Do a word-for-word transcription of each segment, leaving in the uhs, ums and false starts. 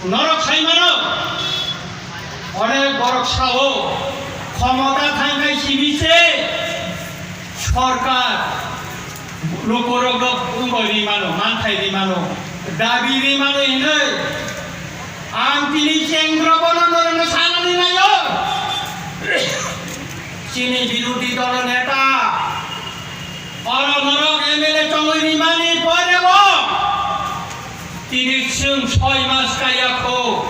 Norok sai mano, onek borok sao, khomota thangkhai simi se sorkar lukurok wngwi ri mano, manthai ri mano, dabi ri mano hinwi ang tini chengra bono norokno sanani naio. Chini birodhi dolo neta, oro norok M L A tongwi rimani pore bo tini chwng soi mas kaya kho.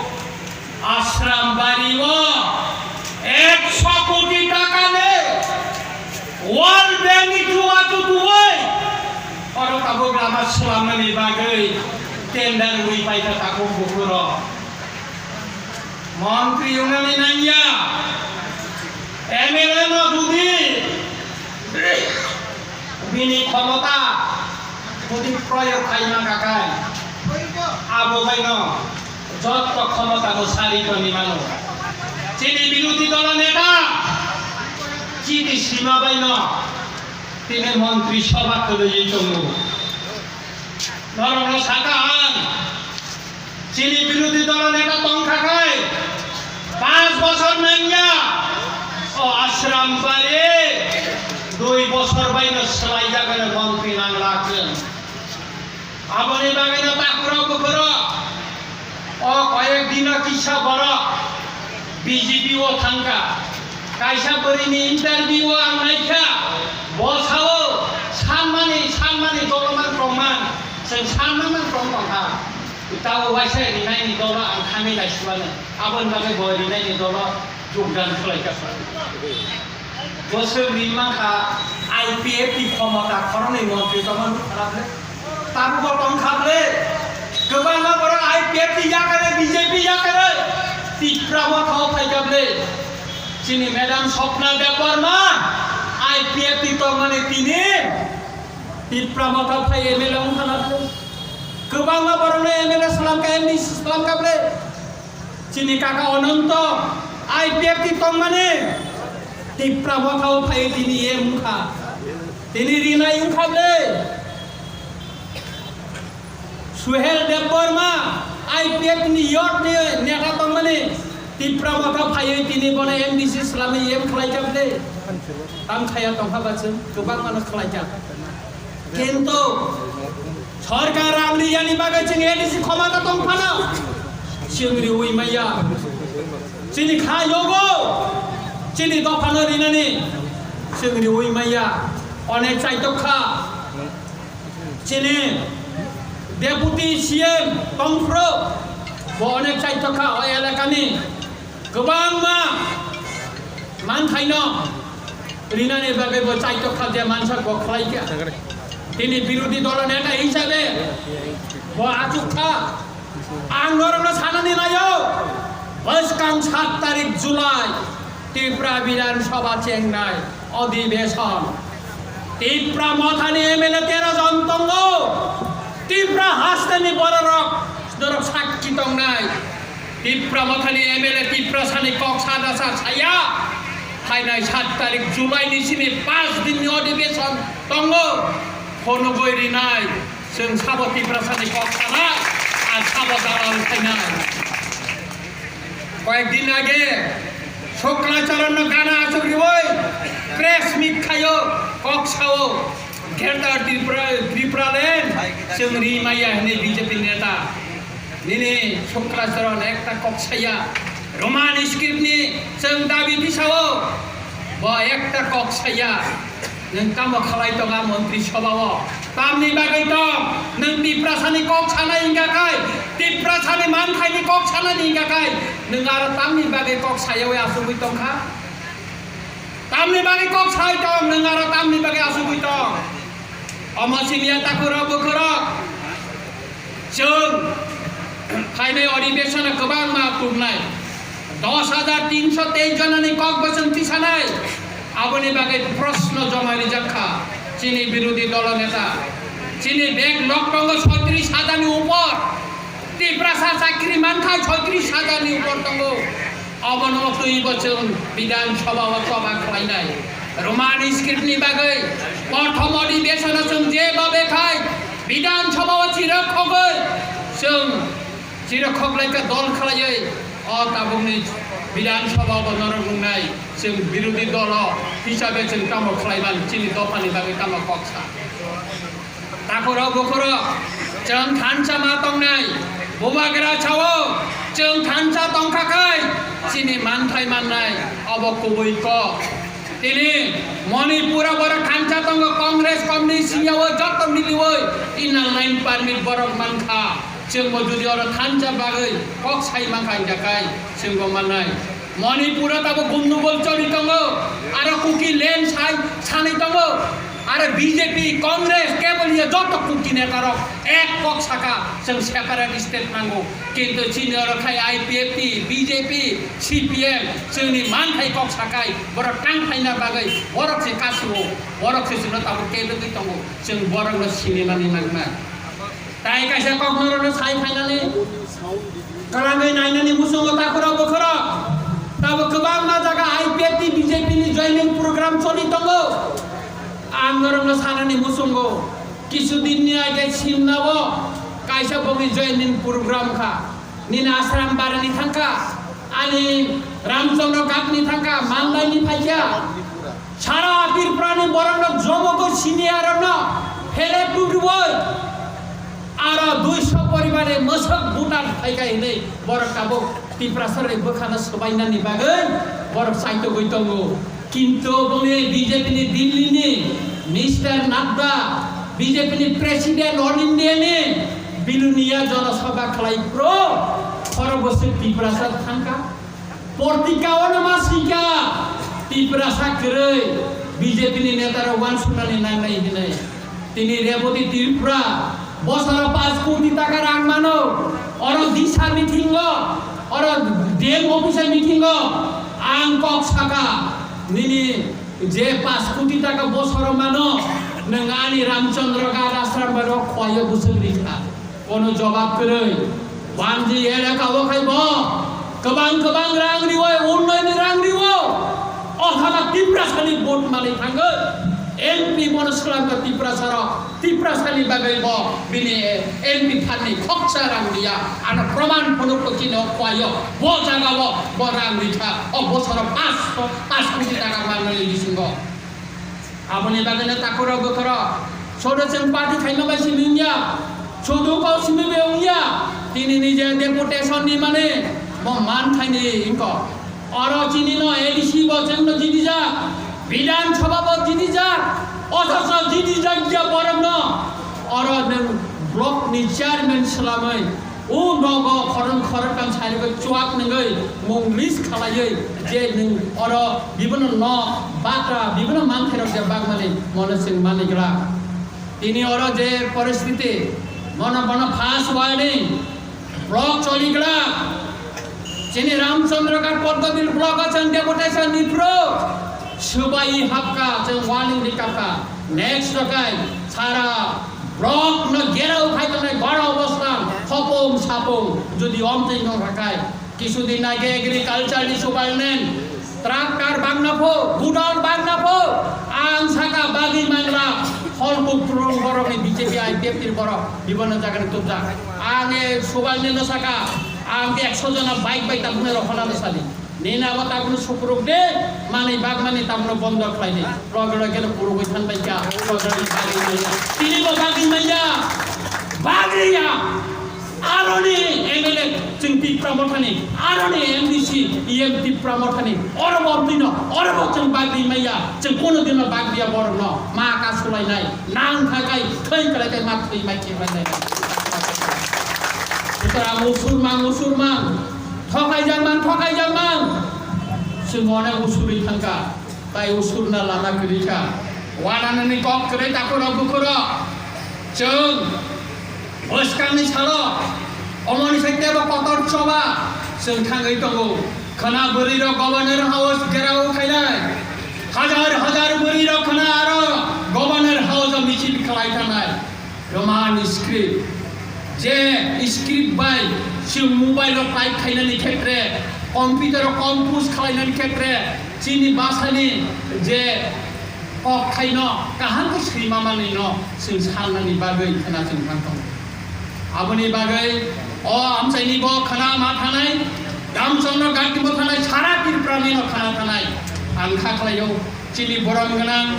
Ashram bari o ekso koti taka le World Bank ni chuwa chutuwai oro tabuk lama swlamnani bagwi tender wi paikha takhuk bukhuro. Montri wngnani nangya, M L A no judi bini khomota judi proyog khai mankha khai, abo baino jotto khomota no sari toni mano. Chini birodhi dolo neta, chini sima baino tini montri sobha kwlwi tongo. Norokno saka ang, chini birodhi dolo neta tongkha khai, panch bosor nangya, o ashram bari dui bosor baino swlaijak hwnwi montri nangla chwng. Aboni bagwino takhurok bukhurok o koyek dino kisa borok B J P o thangkha. Kaisa bwrwini interview o ang naikha, bo sao sanmani, sanmani doloman tongman, chwng sanmani tong tongkha. Tabo waisa rinaini dolo ang thangwi naisubano. Aboni bagwi bo rinaini dolo jogdan khlaikha. Bwswk ri mankha I P F ni khomota khoroknwi montri tongma nukha na ble? Tabukbo tongkha ble? Kwbangma borok I P F ni yakarwi, B J P yakarwi Tipra Motha o phaikha ble? Chini Madam Swapna Debbarma I P F ni tongmani tini Tipra Motha phai M L A wngkha na ble? Kwbangma borokno M L A swlamkha, M D C swlamkha ble? Chini kaka Ononto I P F ni tongmani Tipra Motha o phai tini M wngkha. Tini rinai wngkha ble. Suhel Debbarma I P F ni yot ni neta tongmani Tipra Motha phaiwi tini bono M D C swlamwi M khlaikha ble. Tang khaya tongkha ba chwng kwbangmano khlaikha. Kintu sorkar rang riyani bagwi chwng A D C khomota tong phano chwng riwi maya. Chini kha yogo, chini dophano rinani chwng riwi maya. Onek chaitok kha. Chini deputy C M tongphuru bo onek chaitok kha o elakani. Kwbangma manthaino rinani bagwi bo chaitok kha, je mansak bo khlai kha. Tini birodhi dolo neta hisabe bo achuk kha. Ang norokno sanani naio, bwskang sat tarik July Tripura Bidhan Sabha chengnai odhibeson. Tipra Mothani M L A tero jon tongo. Tipra hasteni bororok norok sakki tongnai. Tipra Mothani M L A Tiprasani kok sada sa saya. Phainai sat tarik July ni simi panch din ni odhibeson tongo. Phonogoi rinai. Chwng sabo Tiprasani kok sanai. Ar sabo dalal khainai. Koyek din age Shukla Charan no gana achuk riwi press meet khaio, kok sao, Greater Tripura, Tripura land chwng ri maya hwnwi B J P neta. Nini Shukla Charan ekta kok saya, Roman script ni chwng dabi tisao, bo ekta kok saya. Nwng tamo khlai tonga Montri Sabha o? Tamni bagwi tong? Nwng Tiprasani kok sanai wngkha khai, Tiprasani manthaini kok sanani wngkha khai, nwng aro tamni bagwi kok sayawi achugwi tongkha? Tamni bagwi kok sai tong, nwng aro tamni bagwi achugwi tong? Omo simiya takhurok bukhurok. Chwng phainai odhibesono kwbangma tubnai, dos hajar tinso teis jonani kok bwswng tisanai, aboni bagwi proshno joma rijak kha chini birodhi dolo neta. Chini bek lok tongo soitris hajar ni upor, Tiprasa chakri mankha soitris hajar ni upor tongo. Obono twibo chwng Bidhan Sabha o choba khlainai. Roman script ni bagwi prothom odhibesono chwng je babe khai Bidhan Sabha o chirok khogwi chwng Tiro khoklaikha dol khlaiwi o tabukni Bidhan Sabha bo norok nungnai, chwng birodhi dolo hisabe chwng tamo khlaiman, chini dophani bagwi tamo kok sa. Takhorok bukhorok chwng thansa ma tongnai, bubagra sao chwng thansa tongkha khai chini manthai mannai obo kubui kok. Tini Manipur o borok thansa tongo, Congress, Communist siyao joto milioi Inner Line Permit borok mankha. Chwngbo jodi oro thansa bagwi kok sai mankha, hingkha khai chwngbo mannai. Manipur o tabuk gundugol choli tongo, aro Kuki land sai sanwi tongo, aro B J P, Congress, kebo ya joto Kuki netarok ek kok saka, chwng separate state nango. Kintu chini oro khai I P F T, B J P, C P M, chwngni manthai kok sakai, borok tang phaina bagwi, borok se kasio, borok se chwngno tabuk kebegwi tongo, chwng borokno sinimani nangna. Tai kaisa kok norokno sai phainani, kwlangwi nainani muchungo takhorok bukhorok. Tabuk kwbangma jaga I P F T, B J P ni joining program choli tongo. Ang norokno sanani muchungo, kisu dinni age Simnao kaisa bokni joining program kha. Nini Ashram Barani thangkha, ani Ramchandra Ghat ni thangkha, Mandai ni phaikha. Sara Tripura ni borok no jomo ko sini aro no phere tuduoi. Aro duiso poribar ni mwswk voter phaikha hinwi borok tabuk Tiprasa rok bwkhano swbainani bagwi borok chaitogwi tongo. Kintu boni B J P ni Delhi ni Mister Nadda, B J P ni President All India ni Bilonia Jana Sabha khlai pro, khoro bwswk Tiprasa thangkha. Portika ono ma sika, Tiprasa kwrwi B J P ni neta rok uansuknani nangnai hinwi. Tini Reboti Tripura bosoro paanch koti taka rang mano, oro disa meeting o, oro D M office meeting o ang kok saka, nini je paanch koti taka bosoro mano, nwng ani Ramchandra Ghat Ashram Barani khwlaiyo bwswk rikha. Kono jobab kwrwi. Wanji elaka o khai bo kwbang kwbang rang riwi, unnayoni rang riwi. Othaba Tiprasani vote manwi thangwi M P bono swlangkha Tiprasarok. Tiprasani bagwi bo bini M P phanni khoksa rang riya. Ano proman phunuk ko chini o khwlaiyo. Bo jaga o bo rang rikha. O bosoro paanch, paanch koti taka manwi bisingo. Aboni bagwino takhorok bukhorok, sodo chwng party khaima bai simi wngya, sodo kok simi bai wngya, tini nije deputation ni mane bo man khaini wngkha. Oro chini no A D C bo chwngno jinijak, Bidhan Sabha bo jinijak, othocho jinijak ya borokno oro nwng block ni chairman swlamwi, o nogo khorang khoroktham sari bai chuak nungwi mung list khalaiwi je nwng oro bibono nok batra bibono manthairok je bagmani mono chwng mani glak. Tini oro je poristiti mono bono first warning block choli glak. Chini Ramchandra Ghat Podgabil block o chwng deputation ni phuru swbai hapkha chwng warning rikha. Next rokai sara Borok no gerao khai tongnai gora obostan, khopong sapong, jodi omtwi no rakhai. Kisudin age agriculture ni superintendent, tractor bangna pho, godown bangna pho, ang saka bagwi mangra, holbuk turung borok ni B J P I P F T ni borok, bibono jaga ni tubjak. Ang e superintendent no saka, ang ekso jona bike bai tabuknai rok hwnano sadi. Nini abo tabukno sukuruk de, manwi bagmani tabukno bondo khlai di. Loge loge no kurugwi thanbaikha, loge loge bagwi manya. Tini bo bagwi manya, bagwi ya. Aroni M L A chwng Tipra Mothani, aroni M D C, E M Tipra Mothani, oro bo tino, oro bo chwng bagwi manya, chwng kono dino bagwi ya borokno, ma ka sulainai, nang thakai, thwi kwlai kai, ma thwi mai khe bai nai. Sutra musurman, musurman. Thokaijak man, thokaijak man. Chwng onek usurwi thangkha, tai usurna lama kwrwi kha. Wananani kok kwrwi takhurok bukhurok. Chwng bwskangni salo omoni sai tebo kotor choba chwng thangwi tongo. Khwna bwrwirok Governor House gherao khainai. Hajar hajar bwrwirok khwna aro Governor House o michil khlai thangnai. Roman script, je script bai chwng mobile o type khainani khetre, computer o compose khlainani khetre, chini bhasha ni je kok thaino kaham khe swima manwi no chwng salnani bagwi khwna chwng thang tongo. Aboni bagwi O amchaini bo khana ma thanai, Ramchandra Gandhi bo thanai, sara Tripura ni no khana thanai. Ang kha khlaio, chini borom gwnang,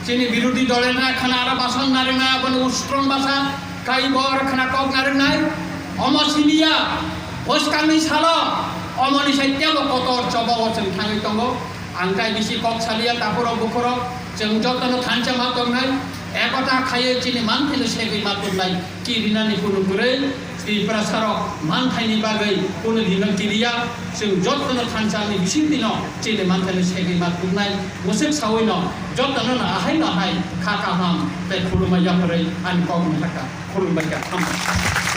chini birodhi dol na khana ara basan narina, aboni ustrong basa, kai bor khana kok narinai. Omo siniya, bwskangni salo, omoni saitya bo kotor choba o chwng thangwi tongo. Ang tai bisi kok saliya, takhurok bukhurok, chwng jotono thansa ma tongnai, ekota khaiwi chini manthaino segwi ma tongnai, kirinani kunu kwrwi, Tiprasarok manthaini bagwi kunu dino kiriya, chwng jotono thansa ni bisingtwino chini manthaino segwi ma tongnai, mwswk sawino jotono no ahai no hai kha kaham tei khulumma yakarwi ani kok mwthaka khulumbai kha, hambai.